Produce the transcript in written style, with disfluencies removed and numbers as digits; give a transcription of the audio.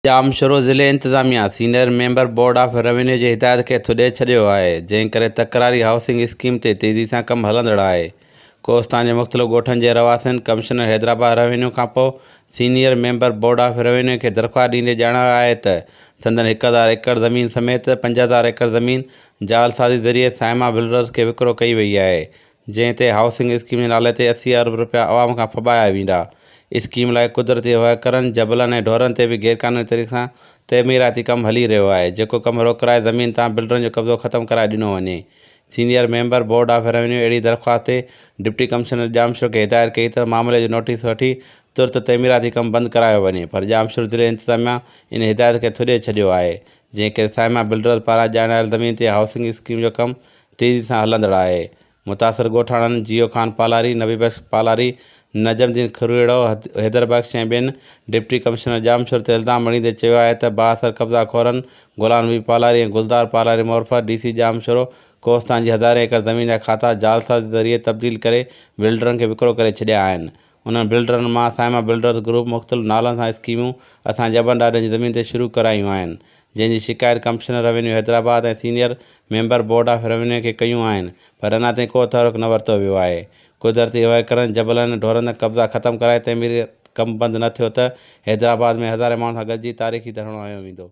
ڄامشورو ضلعي انتظاميا senior member board of revenue جي هدايت کي ٿڏي ڇڏيو آهي، جنهن ڪري تڪراري هائوسنگ اسڪيم تي تيزي سان ڪم هلندڙ آهي. ڪوهستان جي مختلف ڳوٺن جي رهواسين ڪمشنر حيدرآباد روينيو کانپوء senior member board of revenue کي درخواست ڏيندي ڄاڻايو آهي ته سندن 1000 ايڪڙ زمين سميت 5000 ايڪڙ زمين جعلسازي ذريعي صائمه بلڊرز کي وڪرو ڪئي وئي آهي، جنهن تي هائوسنگ اسڪيم جي نالي تي 80 ارب رپيا عوام کان ڦٻايا ويندا. اسڪيم لاء قدرتي وهڪرن، جبلن ۽ ڍورن تي به غيرقانوني طريقي سان تعميراتي ڪم هلي رهيو آهي، جيڪو ڪم روڪرائي زمين تان بلڊرن جو قبضو ختم ڪرائي ڏنو وڃي. Senior member board of revenue اهڙي درخواست تي ڊپٽي ڪمشنر ڄامشورو کي هدايت ڪئي ته معاملي جو نوٽيس وٺي ترت تعميراتي ڪم بند ڪرايو وڃي پر ڄامشورو ضلعي انتظاميا ان هدايت کي ٿڏي ڇڏيو آهي، جنهن ڪري صائمه بلڊرز پاران ڄاڻايل زمين تي هائوسنگ اسڪيم جو ڪم تيزي سان هلندڙ آهي. متاثر ڳوٺاڻن جيئو خان پالاري، نبي بخش پالاري، نجم الدين کروهڙو، حيدر بخش ۽ ٻين ڊپٽي ڪمشنر ڄامشورو تي الزام هڻيندي چيو آهي ته بااثر قبضا خورن غلام نبي پالاري ۽ گلزار پالاري معرفت ڊي سي ڄامشورو ڪوهستان جي هزارين ايڪڙ زمين جا کاتا جعلسازي ذريعي تبديل ڪري بلڊرن کي وڪرو ڪري ڇڏيا آهن. انهن بلڊرن مان صائمه بلڊرز گروپ مختلف نالن سان اسڪيمون اسان جي ابن ڏاڏن جي زمين تي شروع ڪرايون آهن، جنهن جي شڪايت commissioner revenue Hyderabad ۽ senior member board of revenue کي ڪيون آهن پر اڃا تائين ڪو تحرڪ نه ورتو ويو آهي. قدرتي وهڪرن، جبلن ۽ ڍورن تان قبضا ختم ڪرائي تعميري ڪم بند نه ٿيو ته حيدرآباد ۾ هزارين ماڻهن سان گڏجي تاريخي ڌرڻو هنيو ويندو.